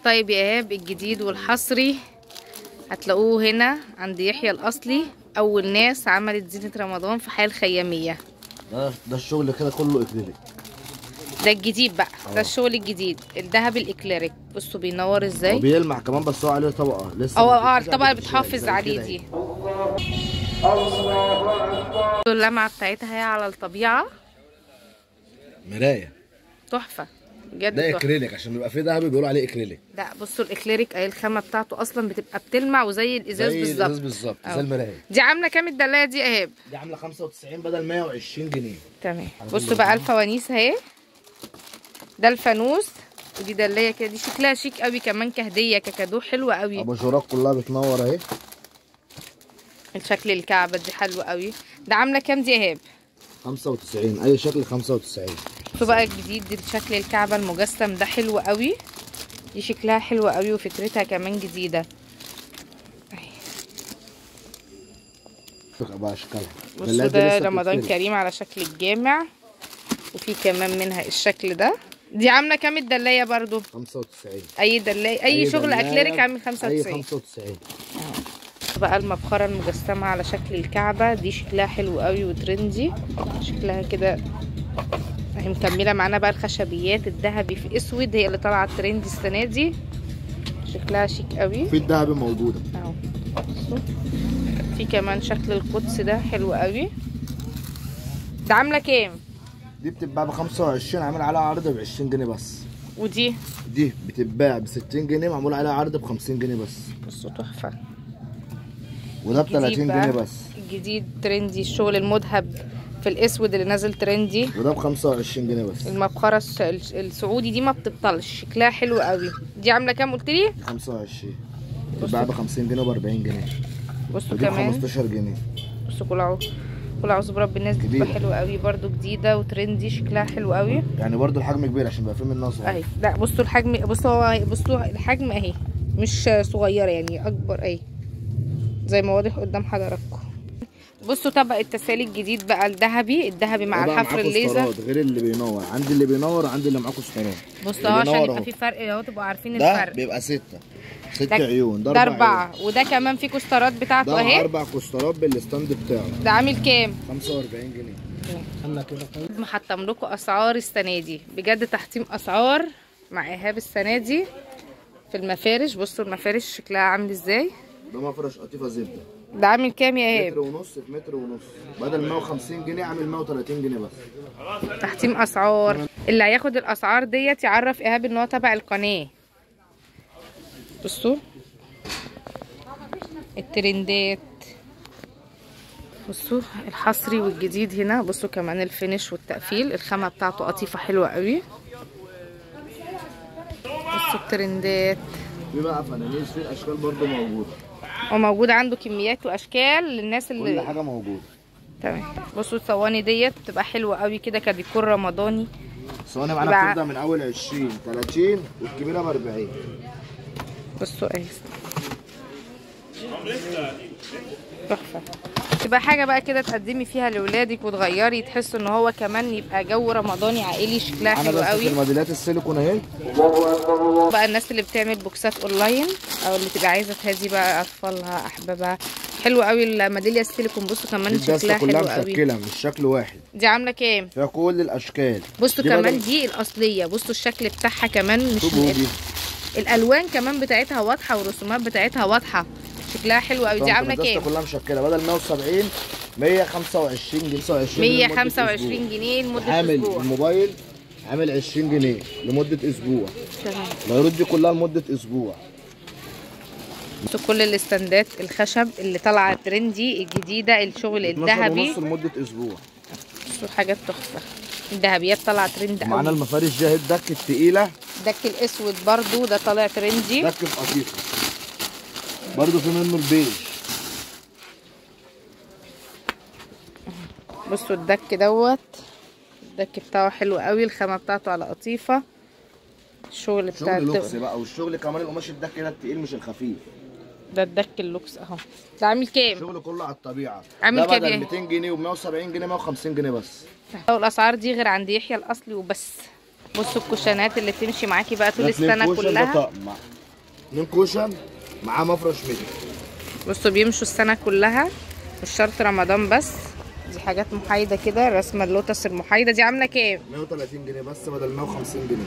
طيب يا ايهاب، الجديد والحصري هتلاقوه هنا عند يحيى الاصلي، اول ناس عملت زينة رمضان في حي الخيامية. ده الشغل كده كله اكريليك، ده الجديد بقى. ده الشغل الجديد، الذهب الاكليريك. بصوا بينور ازاي، وبيلمع كمان، بس هو عليه طبقه لسه. الطبقة اللي بتحافظ عليه دي. اللمعة بتاعتها هي على الطبيعة، مراية تحفة بجد. ده اكريليك عشان بيبقى فيه ذهبي بيقولوا عليه اكريليك. لا بصوا الاكريليك اهي، الخامة بتاعته اصلا بتبقى بتلمع وزي الازاز بالظبط. زي الازاز بالظبط، زي المراية. دي عامله كام الدلايه دي يا ايهاب؟ دي عامله 95 بدل 120 جنيه. تمام. بصوا بقى الفوانيس اهي، ده الفانوس ودي دلايه كده، دي شكلها شيك قوي كمان كهدية ككادو، حلوة قوي. اباجورات كلها بتنور اهي. الشكل الكعبة دي حلوة قوي. ده عامله كام دي يا ايهاب؟ 95، اي شكل 95. بصوا بقى الجديد دي شكل الكعبة المجسم ده حلو قوي، دي شكلها حلو قوي وفكرتها كمان جديدة. بصوا ده رمضان كريم على شكل الجامع، وفي كمان منها الشكل ده. دي عامله كام الدلايه برضو؟ 95. اي دلايه، اي شغل اكليريك عامل 95. اي 95. بقى المبخره المجسمة على شكل الكعبة دي شكلها حلو قوي و trendy، شكلها كده اهي. مكملة معانا بقى الخشبيات الذهبي في اسود، هي اللي طالعه ترندي السنة دي، شكلها شيك قوي. في الذهبي موجودة اهو. في كمان شكل القدس ده حلو قوي. ده عامله كام؟ دي بتتباع ب 25، عامل عليها عرض ب 20 جنيه بس. ودي بتتباع ب 60 جنيه، معمول عليها عرض ب 50 جنيه بس. بصوا تحفة. وده ب 30 جنيه بس. الجديد trendy، الشغل المذهب في الاسود اللي نازل trendy، وده ب 25 جنيه بس. المبخره السعودي دي ما بتبطلش، شكلها حلو قوي. دي عامله كام قلت لي؟ 25. بتتباع ب 50 جنيه وب 40 جنيه. بصوا كمان 15 جنيه. بصوا كل اعوذ برب الناس، دي بتبقى حلوة قوي برده، جديدة و trendy، شكلها حلو قوي. يعني برده الحجم كبير عشان يبقى فيه منها صغير اهي. لا بصوا الحجم، بصوا الحجم اهي، مش صغيرة يعني، اكبر اهي زي ما واضح قدام حضراتكم. بصوا طبق التسالي الجديد بقى الذهبي، الذهبي مع الحفر الليزر، غير اللي بينور. عندي اللي بينور، عندي اللي معاكم صفارات. بصوا اهو عشان يبقى في فرق اهو، تبقوا عارفين الفرق. ده بيبقى 6 عيون، ده 4، وده كمان في كوسترات بتاعته اهي، ده 4 كوسترات بال stand بتاعه. ده عامل كام؟ 45 جنيه. محطم لكم اسعار السنة دي بجد، تحطيم اسعار مع ايهاب السنة دي في المفارش. بصوا المفارش شكلها عامل ازاي. ده مفرش قطيفة زبدة. ده عامل كام يا ايهاب؟ متر ونص في متر ونص، بدل 150 جنيه عامل 130 جنيه بس. تحطيم اسعار. اللي هياخد الاسعار ديت يعرف ايهاب ان هو تبع القناة. بصوا الترندات، بصوا الحصري والجديد هنا. بصوا كمان ال finish والتقفيل، الخامة بتاعته قطيفة حلوة قوي. بصوا الترندات، في بقى فنانيس، في الاشكال برده موجودة، وموجود عنده كميات واشكال للناس اللي كل حاجة موجودة. تمام. بصوا الصواني ديت بتبقى حلوة قوي كده كديكور رمضاني. الصواني معانا بتبدا من اول 20 30 والكبيرة ب 40. بصوا اهي تحفة. تبقى حاجة بقى كده تقدمي فيها لاولادك وتغيري، تحسوا ان هو كمان يبقى جو رمضاني عائلي، شكلها حلو قوي. الموديلات السيليكون اهي بقى، الناس اللي بتعمل بوكسات اونلاين او اللي تبقى عايزه تهدي بقى اطفالها احبابها، حلو قوي الميداليه السيليكون. بصوا كمان شكلها حلو قوي، مشكلة مش شكل واحد. دي عامله كام؟ فيها كل الاشكال. بصوا كمان دي الاصلية، بصوا الشكل بتاعها كمان، مش الالوان كمان بتاعتها واضحة والرسومات بتاعتها واضحة، شكلها حلو قوي. دي عامله كام؟ كلها مشكلة، بدل 170 125 جنيه. 125 جنيه لمدة اسبوع. عامل الموبايل عامل 20 جنيه لمدة اسبوع. تمام. العروض دي كلها لمدة اسبوع. كل الاستندات الخشب اللي طالعه trendy الجديدة، الشغل الذهبي 12.5 لمدة اسبوع. بصوا حاجات تحفة، الذهبيات طالعه ترند قوي. معانا المفارش دي اهي، الدك التقيله، الدك الاسود برده ده طالع trendy، دك في قطيفة برضو، في منه البيج. بصوا الدك دوت، الدك بتاعه حلو قوي، الخامة بتاعته على قطيفة، الشغل بتاع شغل لوكس بقى. والشغل كمان القماش الدك ده التقيل مش الخفيف، ده الدك اللوكس اهو. ده عامل كام؟ الشغل كله على الطبيعة. عامل كام؟ ده 200 جنيه و170 جنيه 150 جنيه بس. الاسعار دي غير عند يحيى الاصلي وبس. بصوا الكوشنات اللي تمشي معاكي بقى طول السنة كلها. 2 cushion معاه مفرش متر. بصوا بيمشوا السنة كلها، مش شرط رمضان بس. دي حاجات محايدة كده، رسمه اللوتس المحايده دي عامله كام؟ 130 جنيه بس بدل 150 جنيه.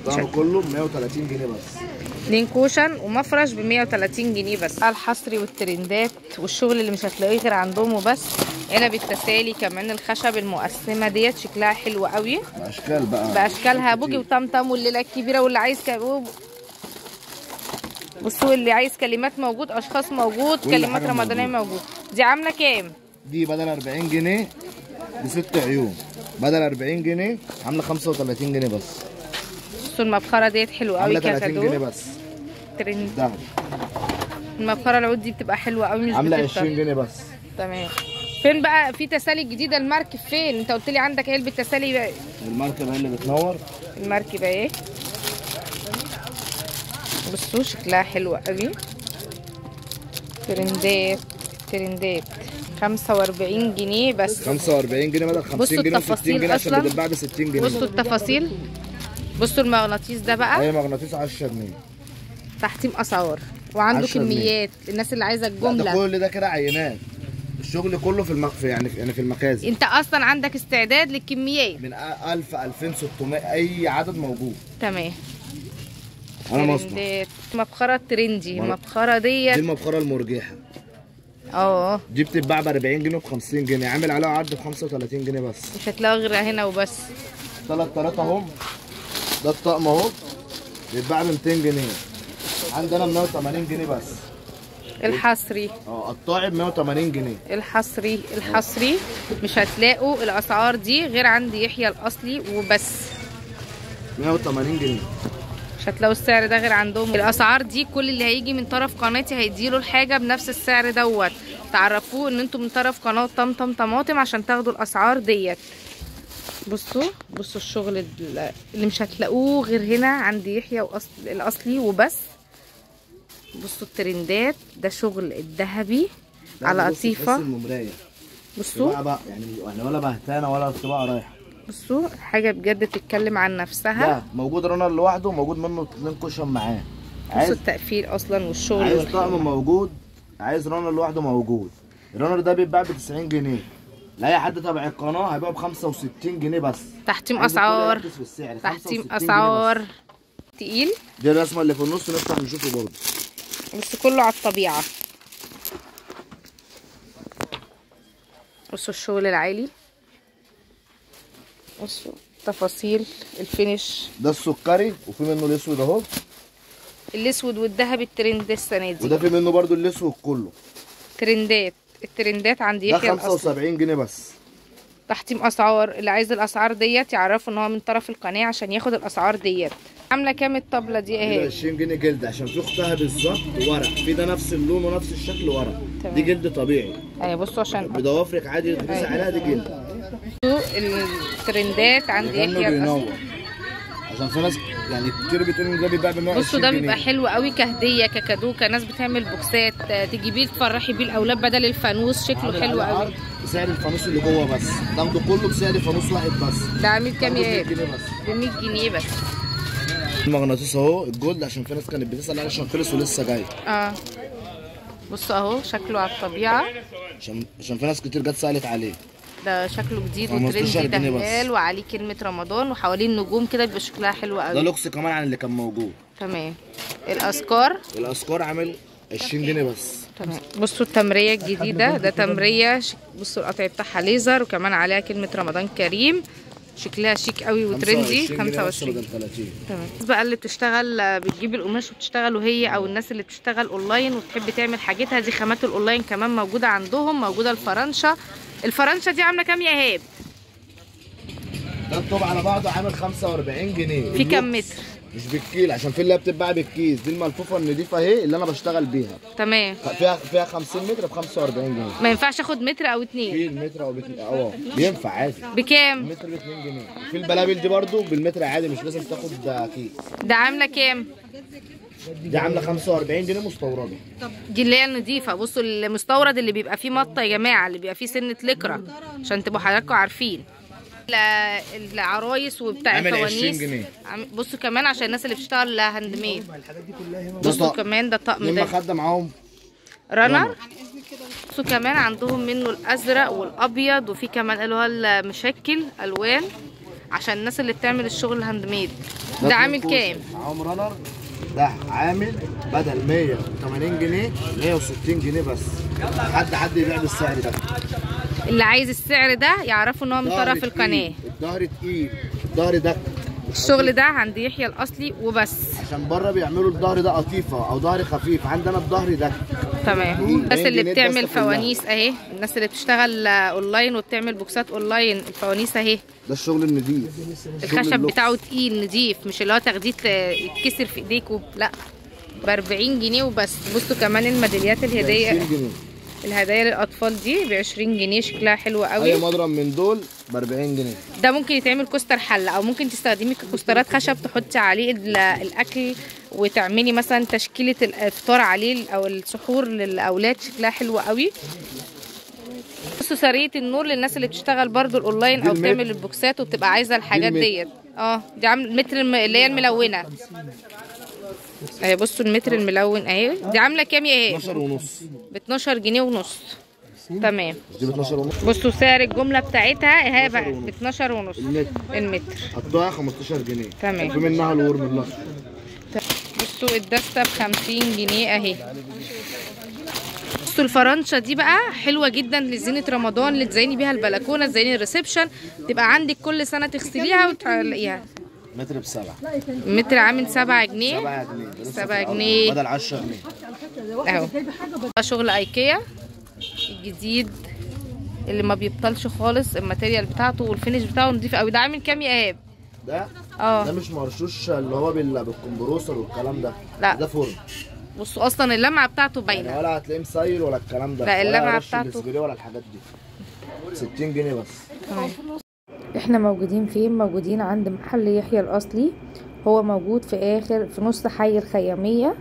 طقم كله 130 جنيه بس. 2 cushion ومفرش ب 130 جنيه بس. الحصري والترندات والشغل اللي مش هتلاقيه غير عندهم وبس. علب التسالي كمان الخشب المقسمه ديت شكلها حلو قوي. باشكال بقى، باشكالها بوجي وطمطم والليلة الكبيرة واللي عايز بصوا اللي عايز كلمات موجود، اشخاص موجود، كلمات رمضانيه موجود. دي عامله كام؟ دي بدل 40 جنيه بست عيون، بدل 40 جنيه عامله 35 جنيه بس. بصوا المبخره ديت حلوة قوي كده، 30 جنيه بس. ترند. المبخره العود دي بتبقى حلوة قوي، مش عامله 20 جنيه بس. تمام. فين بقى في تسالي جديدة؟ المركب فين؟ انت قلت لي عندك علبة تسالي بقى. المركب هي اللي بتنور. المركب اهي. بصوا شكلها حلو قوي. ترندات ترندات 45 جنيه بس. 45 جنيه بدل 50 جنيه و60 جنيه عشان بتتباع ب 60 جنيه. بصوا التفاصيل. بصوا المغناطيس ده بقى. ايوه مغناطيس 10 جنيه. تحتيم اسعار وعنده كميات الناس اللي عايزه الجملة. ده كل ده كده عينات. الشغل كله في المخفي يعني في المخازن. انت اصلا عندك استعداد للكميات من 1000 2600 اي عدد موجود. تمام. انا مصنع. مبخره trendy. المبخره ديت دي المبخره المرجحة. اه دي بتتباع ب 40 جنيه وب 50 جنيه، عامل عليها عرض ب 35 جنيه بس. مش هتلاقوا غير هنا وبس. 3 اهم. ده الطقم اهو بيتباع ب 200 جنيه، عندنا ب 180 جنيه بس. الحصري قطاعي ب 180 جنيه. الحصري الحصري مش هتلاقوا الاسعار دي غير عند يحيى الاصلي وبس. 180 جنيه مش هتلاقوا السعر ده غير عندهم. الاسعار دي كل اللي هيجي من طرف قناتي هيديله الحاجة بنفس السعر دوت. تعرفوه ان انتم من طرف قناة طمطم طماطم عشان تاخدوا الاسعار ديت. بصوا بصوا الشغل اللي مش هتلاقوه غير هنا عند يحيى الاصلي وبس. بصوا الترندات، ده شغل الذهبي على قطيفة. بصوا بقى يعني ولا بهتانه ولا الطباعة رايحة. بصوا حاجة بجد بتتكلم عن نفسها. ده موجود runner لوحده، موجود منه 2 cushion معاه. بصوا التقفيل اصلا والشغل. عايز طقم موجود، عايز runner لوحده موجود. ال runner ده بيتباع ب 90 جنيه، لاي حد تبع القناة هيبيعه ب 65 جنيه بس. تحتيم اسعار، تحتيم اسعار تقيل. دي الرسمة اللي في النص نفتح نشوفه برضه، بس كله على الطبيعة. بصوا الشغل العالي، بصوا تفاصيل ال finish. ده السكري وفي منه الاسود اهو، الاسود والذهبي الترند السنة دي، وده في منه برده الاسود كله ترندات. الترندات عند يحيى ده 75 جنيه بس. تحتيم اسعار، اللي عايز الاسعار ديت يعرفوا ان هو من طرف القناة عشان ياخد الاسعار ديت. عامله كام الطبلة دي اهي؟ 20 جنيه جلد، عشان في اختها بالظبط ورق، في ده نفس اللون ونفس الشكل ورق. تمام. دي جلد طبيعي. ايوه بصوا عشان بضوافرك عادي تدوسي عليها، دي جلد. الترندات عند يحيى الاصلي، عشان في ناس يعني كتير بتقول ان ده بيتباع ب 120. بصوا ده بيبقى حلو قوي كهدية، ككادو، كناس بتعمل بوكسات تجيبيه تفرحي بيه الاولاد بدل الفانوس. شكله حلو قوي. بسعر الفانوس اللي جوه بس، تاخده كله بسعر فانوس واحد بس. ده عامل كام يا 100 جنيه بس. ب 100 جنيه بس. المغناطيس اهو ال gold، عشان في ناس كانت بتسال عليه عشان خلص ولسه جاي. بصوا اهو شكله على الطبيعة، عشان في ناس كتير جت سالت عليه. ده شكله جديد و trendy، ده هلال وعليه كلمة رمضان وحواليه النجوم كده، بيبقى شكلها حلو قوي. ده لوكس كمان عن اللي كان موجود. تمام. الاذكار، الاذكار عامل 20 جنيه بس. تمام. بصوا التمريه الجديدة، ده تمريه، بصوا القطع بتاعها ليزر وكمان عليها كلمة رمضان كريم، شكلها شيك قوي و trendy. 25. تمام. الناس بقى اللي بتشتغل بتجيب القماش وبتشتغل وهي، او الناس اللي بتشتغل اونلاين وبتحب تعمل حاجتها، دي خامات الاونلاين كمان موجودة عندهم. موجودة الفرنشه. الفرنشه دي عامله كام يا ايهاب؟ ده الطوب على بعضه عامل 45 جنيه. في كام متر؟ مش بالكيل، عشان في اللي بتتباع بالكيس، دي الملفوفه النضيفه اهي اللي انا بشتغل بيها. تمام. فيها 50 متر ب 45 جنيه. ما ينفعش اخد متر او اتنين؟ في المتر او باتنين بينفع عادي. بكام؟ المتر ب 2 جنيه. في البلابل دي برده بالمتر عادي، مش لازم تاخد كيس. ده عامله كام؟ دي عامله 45 جنيه مستورده. دي اللي هي النضيفه. بصوا المستورد اللي بيبقى فيه مطه يا جماعة، اللي بيبقى فيه سنة لكرة، عشان تبقوا حضراتكم عارفين. العرايس وبتاع الفوانيس. بصوا كمان عشان الناس اللي بتشتغل handmade. بصوا كمان ده طقم ده مخده معاهم runner. بصوا كمان عندهم منه الازرق والابيض، وفي كمان اللي هو المشكل الوان عشان الناس اللي بتعمل الشغل ال handmade. ده عامل كام؟ معاهم runner. ده عامل بدل 180 جنيه 160 جنيه بس. حد يبيع بالسعر ده. اللي عايز السعر ده يعرفوا ان هو من طرف القناة. الظهر تقيل، الظهر ده الشغل ده عند يحيى الاصلي وبس. عشان بره بيعملوا الظهر ده قطيفة او ظهر خفيف، عندنا الظهر ده. تمام. الناس اللي بتعمل فوانيس اهي، الناس اللي بتشتغل اونلاين وبتعمل بوكسات اونلاين، الفوانيس اهي. ده الشغل النضيف، الخشب بتاعه تقيل نضيف، مش اللي هو تاخديه يتكسر في ايديكوا، لا. ب 40 جنيه وبس. بصوا كمان الميداليات الهدية، الهدايا للاطفال دي ب 20 جنيه، شكلها حلو قوي. اي مضرب من دول ب 40 جنيه. ده ممكن يتعمل coaster حله، او ممكن تستخدمي كوسترات خشب تحطي عليه الاكل وتعملي مثلا تشكيله الافطار عليه او السحور للاولاد، شكلها حلو قوي. بصوا سرية النور للناس اللي بتشتغل برده الاونلاين او بتعمل البوكسات وبتبقى عايزه الحاجات ديت. دي عامل متر اللي هي الملونة اهي. بصوا المتر الملون اهي. دي عامله كام يا ايه؟ 12 ونص. ب 12 جنيه ونص. تمام. دي ب 12 ونص. بصوا سعر الجملة بتاعتها اهي بقى ب 12 ونص المتر. قطعها 15 جنيه. تمام. في منها الورم الاصفر. بصوا الدسته ب 50 جنيه اهي. بصوا الفرنشه دي بقى حلوة جدا لزينه رمضان، اللي تزيني بيها البلكونه، تزيني ال reception، تبقى عندك كل سنة تغسليها وتعلقيها. متر بسبعة. متر عامل 7 جنيه. 7 جنيه. 7 جنيه بدل 10 جنيه اهو. شغل ايكيا الجديد اللي ما بيبطلش خالص، ال material بتاعته وال finish بتاعه نضيف قوي. ده عامل كام يا ايهاب؟ ده ده مش مرشوش اللي هو بال compressor والكلام ده، لا ده فرن. بصوا اصلا اللمعة بتاعته باينة، يعني ولا هتلاقيه مسيل ولا الكلام ده، لا اللمعة بتاعته ولا الحاجات دي. 60 جنيه بس. تمام. احنا موجودين فين؟ موجودين عند محل يحيى الاصلي، هو موجود في اخر في نص حي الخياميه.